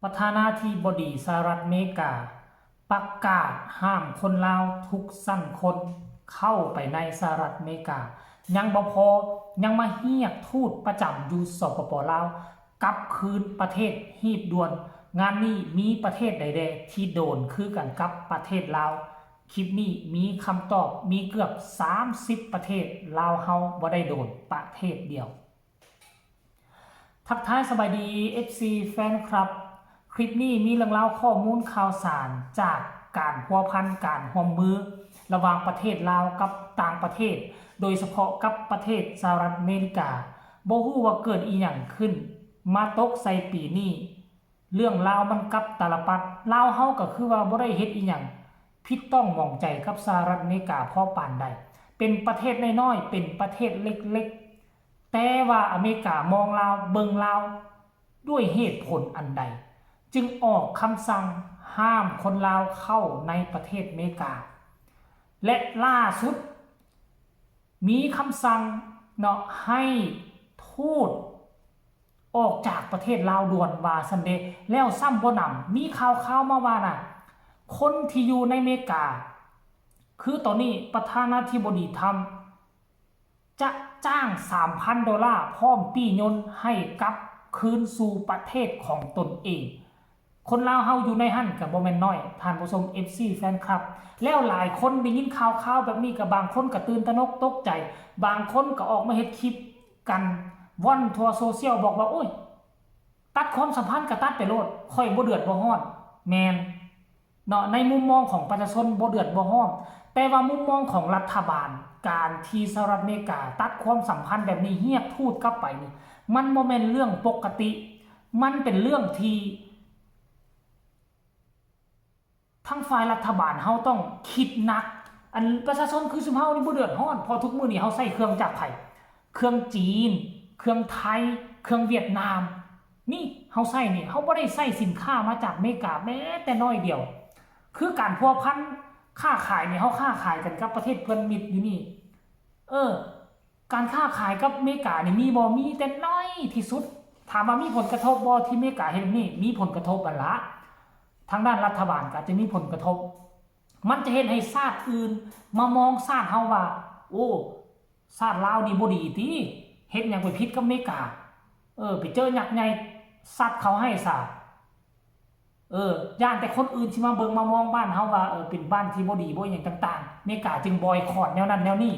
ປະທານາທິບໍດີສະຫະລັດອາເມລິກາປະກາດຫ້າມຄົນລາວທຸກຊັ້ນຄົນເຂົ້າໄປໃນສະຫະລັດອາເມລິກາ. ຍັງບໍ່ພໍ, ຍັງມາຮຽກທູດປະຈຳຢູ່ ສປປ ລາວ ກັບຄືນປະເທດຮີບດ່ວນ. ງານນີ້ມີປະເທດໃດແດ່ທີ່ໂດນຄືກັນກັບປະເທດລາວ? ຄລິບນີ້ມີຄຳຕອບ, ມີເກືອບສາມສິບປະເທດ, ລາວເຮົາບໍ່ໄດ້ໂດນປະເທດດຽວ. ທັກທາຍສະບາຍດີ ເອັຟຊີ ແຟນຄລັບ. ຄລິບນີ້ມີເລື່ອງລາວຂໍ້ມູນຂ່າວສານຈາກການພົວພັນການຮ່ວມມືລະຫວ່າງປະເທດລາວກັບຕ່າງປະເທດ, ໂດຍສະເພາະກັບປະເທດສະຫະລັດອາເມລິກາ. ບໍ່ຮູ້ວ່າເກີດອີ່ຫຍັງຂຶ້ນມາຕົກໃສ່ປີນີ້. ເລື່ອງລາວມັນກັບຕາລະປັດ, ລາວເຮົາກໍຄືວ່າບໍ່ໄດ້ເຮັດອີ່ຫຍັງຜິດຕ້ອງໝອງໃຈກັບສະຫະລັດອາເມລິກາພໍປານໃດ. ເປັນປະເທດນ້ອຍໆ, ເປັນປະເທດເລັກໆ, ແຕ່ວ່າອາເມລິກາມອງລາວ, ເບິ່ງລາວດ້ວຍເຫດຜົນອັນໃດ, ຈຶ່ງອອກຄຳສັ່ງຫ້າມຄົນລາວເຂົ້າໃນປະເທດເມກາ. ແລະ ລ່າສຸດມີຄຳສັ່ງເນາະ ໃຫ້ທູດອອກຈາກປະເທດລາວດ່ວນວ່າຊັ້ນເດ. ແລ້ວຊ້ຳບໍ່ໜຳ ມີຂ່າວຄາວມາວ່ານະ ຄົນທີ່ຢູ່ໃນເມກາ ຄືຕອນນີ້ປະທານາທິບໍດີທຳ ຈະຈ້າງສາມພັນໂດລາ ພ້ອມປີ້ຍົນໃຫ້ກັບຄືນສູ່ປະເທດຂອງຕົນເອງ. ຄົນລາວເຮົາຢູ່ໃນຫັ້ນກໍບໍ່ແມ່ນນ້ອຍ ທ່ານຜູ້ຊົມ ເອັຟຊີ ແຟນຄລັບ. ແລ້ວຫຼາຍຄົນໄດ້ຍິນຂ່າວຄາວແບບນີ້ ກໍບາງຄົນກໍຕື່ນຕະໜົກຕົກໃຈ, ບາງຄົນກໍອອກມາເຮັດຄລິບກັນວ່ອນທົ່ວໂຊຊຽວ ບອກວ່າ ໂອ້ຍ ຕັດຄວາມສຳພັນກໍຕັດໄປໂລດ, ຂ້ອຍບໍ່ເດືອດບໍ່ຮ້ອນ. ແມ່ນ ເນາະ ໃນມຸມມອງຂອງປະຊາຊົນບໍ່ເດືອດບໍ່ຮ້ອນ, ແຕ່ວ່າມຸມມອງຂອງລັດຖະບານ ການທີ່ສະຫະລັດອາເມລິກາຕັດຄວາມສຳພັນແບບນີ້ ຮຽກທູດກັບໄປນີ້ ມັນບໍ່ແມ່ນເລື່ອງປົກກະຕິ, ມັນເປັນເລື່ອງທີ່ທາງຝ່າຍລັດຖະບານເຮົາຕ້ອງຄິດໜັກ. ອັນປະຊາຊົນຄືຊຸມເຮົານີ້ບໍ່ເດືອດຮ້ອນ, ເພາະທຸກມື້ນີ້ເຮົາໃຊ້ເຄື່ອງຈາກໃຜ? ເຄື່ອງຈີນ, ເຄື່ອງໄທ, ເຄື່ອງຫວຽດນາມ. ນີ້ເຮົາໃຊ້ນີ້ ເຮົາບໍ່ໄດ້ໃຊ້ສິນຄ້າມາຈາກເມກາແມ້ແຕ່ໜ້ອຍດຽວ. ຄືການພົວພັນຄ້າຂາຍນີ້ ເຮົາຄ້າຂາຍກັນກັບປະເທດເພື່ອນມິດຢູ່ນີ້. ເອີ ການຄ້າຂາຍກັບເມການີ້ມີບໍ່? ມີແຕ່ໜ້ອຍທີ່ສຸດ. ຖາມວ່າມີຜົນກະທົບບໍ່ທີ່ເມກາເຮັດແບບນີ້? ມີຜົນກະທົບຫັ້ນລະ. ທາງດ້ານລັດຖະບານກໍອາດຈະມີຜົນກະທົບ. ມັນຈະເຮັດໃຫ້ຊາດອື່ນມາມອງຊາດເຮົາວ່າ ໂອ້ ຊາດລາວນີ້ບໍ່ດີຕິ ເຮັດຫຍັງໄປຜິດກັບເມກາ ເອີ ໄປເຈີຍັກໃຫຍ່ຊັດເຂົາໃຫ້ຊະ ເອີ ຢ້ານແຕ່ຄົນອື່ນຊິມາເບິ່ງມາມອງບ້ານເຮົາວ່າ ເອີ ເປັນບ້ານທີ່ບໍ່ດີບໍ່ຫຍັງຕ່າງໆ ເມກາຈຶ່ງບອຍຄອດແນວນັ້ນແນວນີ້.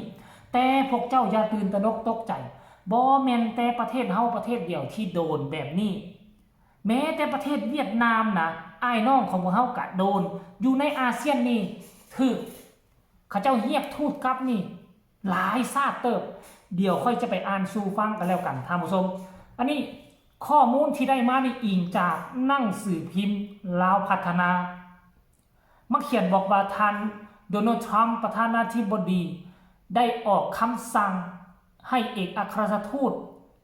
ແຕ່ພວກເຈົ້າຢ່າຕື່ນຕະໜົກຕົກໃຈ ບໍ່ແມ່ນແຕ່ປະເທດເຮົາປະເທດດຽວທີ່ໂດນແບບນີ້. ແມ້ແຕ່ປະເທດຫວຽດນາມນະ ອ້າຍນ້ອງຂອງພວກເຮົາກະໂດນ. ຢູ່ໃນອາຊຽນນີ້ຖືກເຂົາເຈົ້າຮຽກທູດກັບນີ້ຫຼາຍຊາດເຕີບ. ດຽວຂ້ອຍຈະໄປອ່ານສູ່ຟັງກັນແລ້ວກັນທ່ານຜູ້ຊົມ. ອັນນີ້ຂໍ້ມູນທີ່ໄດ້ມານີ້ອີງຈາກໜັງສືພິມລາວພັດທະນາ. ມາຂຽນບອກວ່າທ່ານ ໂດນັລ ທຣຳ ປະທານາທິບໍດີ ໄດ້ອອກຄຳສັ່ງໃຫ້ເອກອັກຄະລັດທູດ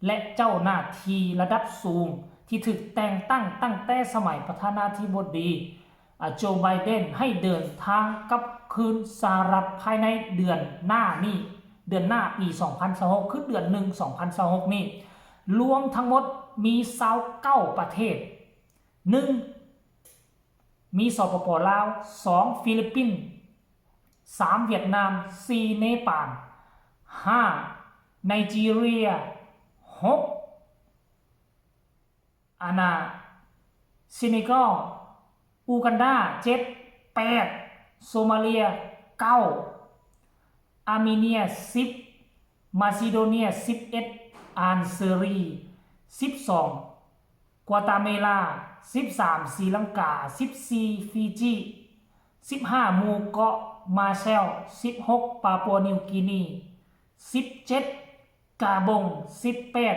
ແລະ ເຈົ້າໜ້າທີ່ລະດັບສູງທີ່ຖືກແຕ່ງຕັ້ງຕັ້ງແຕ່ສະໄໝປະທານາທິບໍດີ ອາ ໂຈ ໄບເດັນ ໃຫ້ເດີນທາງກັບຄືນສະຫະລັດພາຍໃນເດືອນໜ້ານີ້, ເດືອນໜ້າປີສອງພັນຊາວຫົກ ຄືເດືອນໜຶ່ງ ສອງພັນຊາວຫົກນີ້. ລວມທັງໝົດມີຊາວເກົ້າປະເທດ. ໜຶ່ງ ມີ ສປປ ລາວ, ສອງ ຟີລິບປິນ, ສາມ ຫວຽດນາມ, ສີ່ ເນປານ, ຫ້າ ໄນຈີເຣຍ, ຫົກ ອານາ ເຊເນກັລ, ອູກັນດາ, ເຈັດ ແປດ ໂຊມາເລຍ, ເກົ້າ ອາເມເນຍ, ສິບ ມາຊີໂດເນຍ, ສິບເອັດ ອານເຊີຣີ, ສິບສອງ ກວາຕາເມລາ, ສິບສາມ ສີລັງກາ, ສິບສີ່ ຟີຈີ, ສິບຫ້າ ໝູ່ເກາະມາແຊລ, ສິບຫົກ ປາປົວນິວກີນີ, ສິບເຈັດ ກາບົງ, ສິບແປດ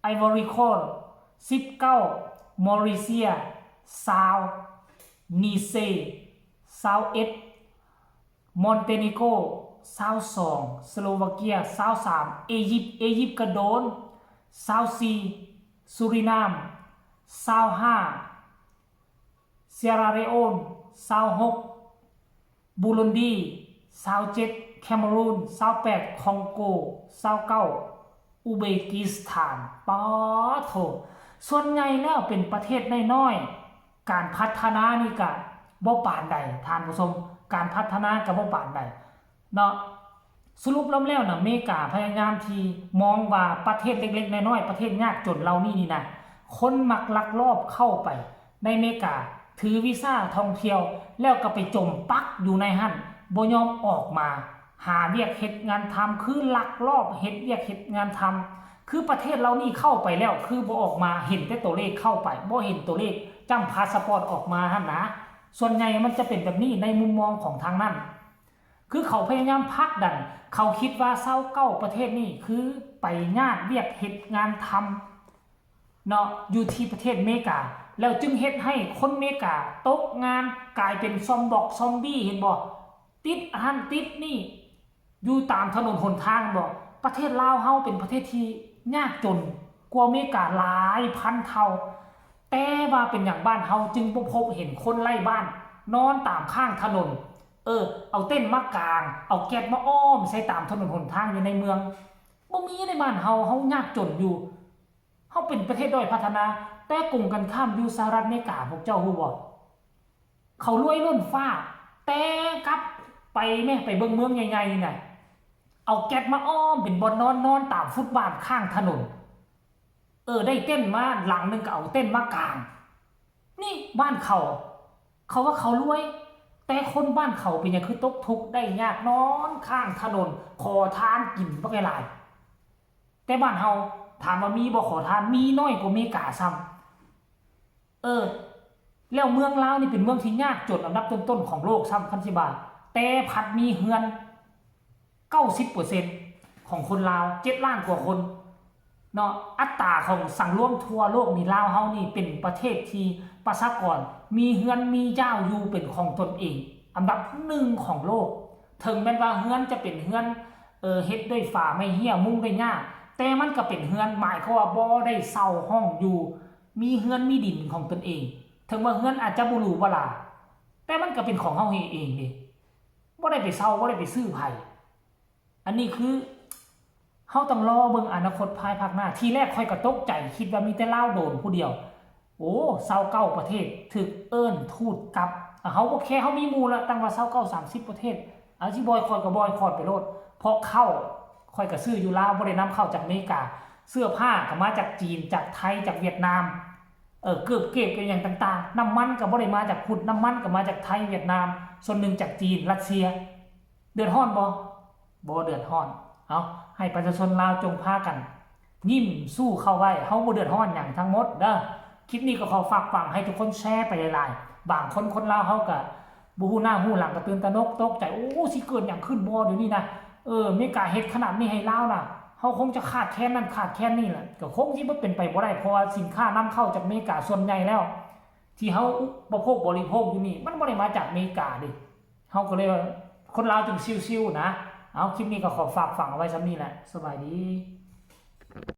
ໄອວໍຣີໂຄສ, ສິບເກົ້າ ມໍຣີເຊຍ, ຊາວ ນີເຊ, ຊາວເອັດ ມອນເຕນີໂກ, ຊາວສອງ ສະໂລວາເກຍ, ຊາວສາມ ເອຢິບ, ເອຢິບກະໂດນ, ຊາວສີ່ ຊູຣິນາມ, ຊາວຫ້າ ຊຽຣາເລໂອນ, ຊາວຫົກ ບູລຸນດີ, ຊາວເຈັດ ແຄເມຣູນ, ຊາວແປດ ຄອງໂກ, ຊາວເກົ້າ ອຸເບກິສຖານ. ປາໂທ ສ່ວນໃຫຍ່ແລ້ວເປັນປະເທດນ້ອຍໆ ການພັດທະນານີ້ກະບໍ່ປານໃດ ທ່ານຜູ້ຊົມ, ການພັດທະນາກະບໍ່ປານໃດເນາະ. ສະຫຼຸບລວມແລ້ວນະ ເມກາພະຍາຍາມທີ່ມອງວ່າປະເທດເລັກໆນ້ອຍໆ ປະເທດຍາກຈົນເຫຼົ່ານີ້ນີ້ນະ ຄົນມັກລັກລອບເຂົ້າໄປໃນເມກາ ຖືວີຊາທ່ອງທ່ຽວ ແລ້ວກໍໄປຈົມປັກຢູ່ໃນຫັ້ນ ບໍ່ຍອມອອກມາຫາວຽກເຮັດງານທຳ ຄືລັກລອບເຮັດວຽກເຮັດງານທຳ. ຄືປະເທດເຫຼົ່ານີ້ເຂົ້າໄປແລ້ວ ຄືບໍ່ອອກມາ ເຫັນແຕ່ໂຕເລກເຂົ້າໄປ ບໍ່ເຫັນໂຕເລກຈ້ຳພາສະປອດອອກມາຫັ້ນນະ. ສ່ວນໃຫຍ່ມັນຈະເປັນແບບນີ້ໃນມຸມມອງຂອງທາງນັ້ນ ຄືເຂົາພະຍາຍາມຜັກດັນ ເຂົາຄິດວ່າຊາວເກົ້າປະເທດນີ້ຄືໄປຍາດວຽກເຮັດງານທຳເນາະ ຢູ່ທີ່ປະເທດເມກາ ແລ້ວຈຶ່ງເຮັດໃຫ້ຄົນເມກາຕົກງານ ກາຍເປັນຊອມບອກຊອມບີ ເຫັນບໍ່? ຕິດອັນນັ້ນຕິດນີ້ ຢູ່ຕາມຖະໜົນຫົນທາງບໍ່? ປະເທດລາວເຮົາເປັນປະເທດທີ່ຍາກຈົນກວ່າເມກາຫຼາຍພັນເທົ່າ ແຕ່ວ່າເປັນຫຍັງບ້ານເຮົາຈຶ່ງບໍ່ພົບເຫັນຄົນໄຮ້ບ້ານນອນຕາມຂ້າງຖະໜົນ? ເອີ ເອົາເຕັນມາກາງ ເອົາແກັດມາອ້ອມໃສ່ຕາມຖະໜົນຫົນທາງຢູ່ໃນເມືອງ ບໍ່ມີໃນບ້ານເຮົາ. ເຮົາຍາກຈົນຢູ່ ເຮົາເປັນປະເທດດ້ອຍພັດທະນາ ແຕ່ກົງກັນຂ້າມຢູ່ສະຫະລັດອາເມລິກາ ພວກເຈົ້າຮູ້ບໍ່? ເຂົາລວຍລົ້ນຟ້າ ແຕ່ກັບໄປແມ້ ໄປເບິ່ງເມືອງໃຫຍ່ໆນະ ເອົາແກັດມາອ້ອມເປັນບ່ອນນອນ ນອນຕາມຟຸດບາດຂ້າງຖະໜົນ. ເອີ ໄດ້ເຕັນມາຫຼັງໜຶ່ງກໍເອົາເຕັນມາກາງ. ນີ້ບ້ານເຂົາ ເຂົາວ່າເຂົາລວຍ ແຕ່ຄົນບ້ານເຂົາເປັນຫຍັງຄືຕົກທຸກໄດ້ຍາກ ນອນຂ້າງຖະໜົນ ຂໍທານກິນບັກຫຼາຍໆ. ແຕ່ບ້ານເຮົາ ຖາມວ່າມີບໍ່ຂໍທານ? ມີ ນ້ອຍກວ່າເມກາຊ້ຳ. ເອີ ແລ້ວເມືອງລາວນີ້ເປັນເມືອງທີ່ຍາກຈົນອັນດັບຕົ້ນໆຂອງໂລກຊ້ຳ ຄັນຊິວ່າ ແຕ່ພັດມີເຮືອນ ເກົ້າສິບເປີເຊັນຂອງຄົນລາວ ເຈັດລ້ານກວ່າຄົນເນາະ. ອັດຕາຂອງສັງລວມທົ່ວໂລກນີ້ ລາວເຮົານີ້ເປັນປະເທດທີ່ປະຊາກອນມີເຮືອນມີຢາວຢູ່ເປັນຂອງຕົນເອງ ອັນດັບໜຶ່ງຂອງໂລກ. ເຖິງແມ່ນວ່າເຮືອນຈະເປັນເຮືອນ ເອີ ເຮັດດ້ວຍຝາໄມ້ເຮ້ຍ ມຸງດ້ວຍຫຍ້າ ແຕ່ມັນກໍເປັນເຮືອນ ໝາຍຄວາມວ່າບໍ່ໄດ້ເຊົ່າຫ້ອງຢູ່ ມີເຮືອນມີດິນຂອງຕົນເອງ. ເຖິງວ່າເຮືອນອາດຈະບໍ່ຫຼູບໍ່ຫຼາ ແຕ່ມັນກໍເປັນຂອງເຮົາເຮັດເອງເດ້ ບໍ່ໄດ້ໄປເຊົ່າ ບໍ່ໄດ້ໄປຊື້ໃຜ. ອັນນີ້ຄືເຮົາຕ້ອງລໍເບິ່ງອະນາຄົດພາຍພາກໜ້າ. ທີແລກຂ້ອຍກໍຕົກໃຈ ຄິດວ່າມີແຕ່ລາວໂດນຜູ້ດຽວ. ໂອ້ ຊາວເກົ້າປະເທດຖືກເອີ້ນທູດກັບ. ເຮົາບໍ່ແຄ ເຮົາມີໝູ່ລະ ຕັ້ງວ່າຊາວເກົ້າ ສາມສິບປະເທດ ເອົາ ຊິບອຍຄອດກໍບອຍຄອດໄປໂລດ ເພາະເຂົ້າ ຂ້ອຍກໍຊື້ຢູ່ລາວ ບໍ່ໄດ້ນຳເຂົ້າຈາກອາເມລິກາ. ເສື້ອຜ້າກໍມາຈາກຈີນ ຈາກໄທ ຈາກຫວຽດນາມ. ເອີ ເກີບເກັບກັບຫຍັງຕ່າງໆ ນ້ຳມັນກໍບໍ່ໄດ້ມາຈາກພຸ້ນ ນ້ຳມັນກໍມາຈາກໄທ ຫວຽດນາມ ສ່ວນໜຶ່ງຈາກຈີນ ຣັດເຊຍ. ເດືອດຮ້ອນບໍ່? ບໍ່ເດືອດຮ້ອນ. ເອົາ ໃຫ້ປະຊາຊົນລາວຈົ່ງພາກັນຍິ້ມສູ້ເຂົ້າໄວ້ ເຮົາບໍ່ເດືອດຮ້ອນຫຍັງທັງໝົດເດີ. ຄລິບນີ້ກໍຂໍຝາກຝັງໃຫ້ທຸກຄົນແຊໄປຫຼາຍໆ. ບາງຄົນ ຄົນລາວເຮົາກໍບໍ່ຮູ້ໜ້າຮູ້ຫຼັງ ກໍຕື່ນຕະໜົກຕົກໃຈ ໂອ້ ຊິເກີດຫຍັງຂຶ້ນບໍ່ດຽວນີ້ນະ? ເອີ ເມກາເຮັດຂະໜາດນີ້ໃຫ້ລາວນະ ເຮົາຄົງຈະຂາດແຄນນັ້ນຂາດແຄນນີ້ແຫຼະ. ກໍຄົງຊິບໍ່ເປັນໄປບໍ່ໄດ້ ເພາະວ່າສິນຄ້ານຳເຂົ້າຈາກເມກາສ່ວນໃຫຍ່ແລ້ວ ທີ່ເຮົາອຸປະໂພກບໍລິໂພກຢູ່ນີ້ ມັນບໍ່ໄດ້ມາຈາກເມກາເດ້. ເຮົາກໍເລີຍ ຄົນລາວຈຶ່ງຊິວໆນະ. ເອົາ ຄລິບນີ້ກໍຂໍຝາກຝັງເອົາໄວ້ສ່ຳນີ້ແຫຼະ. ສະບາຍດີ.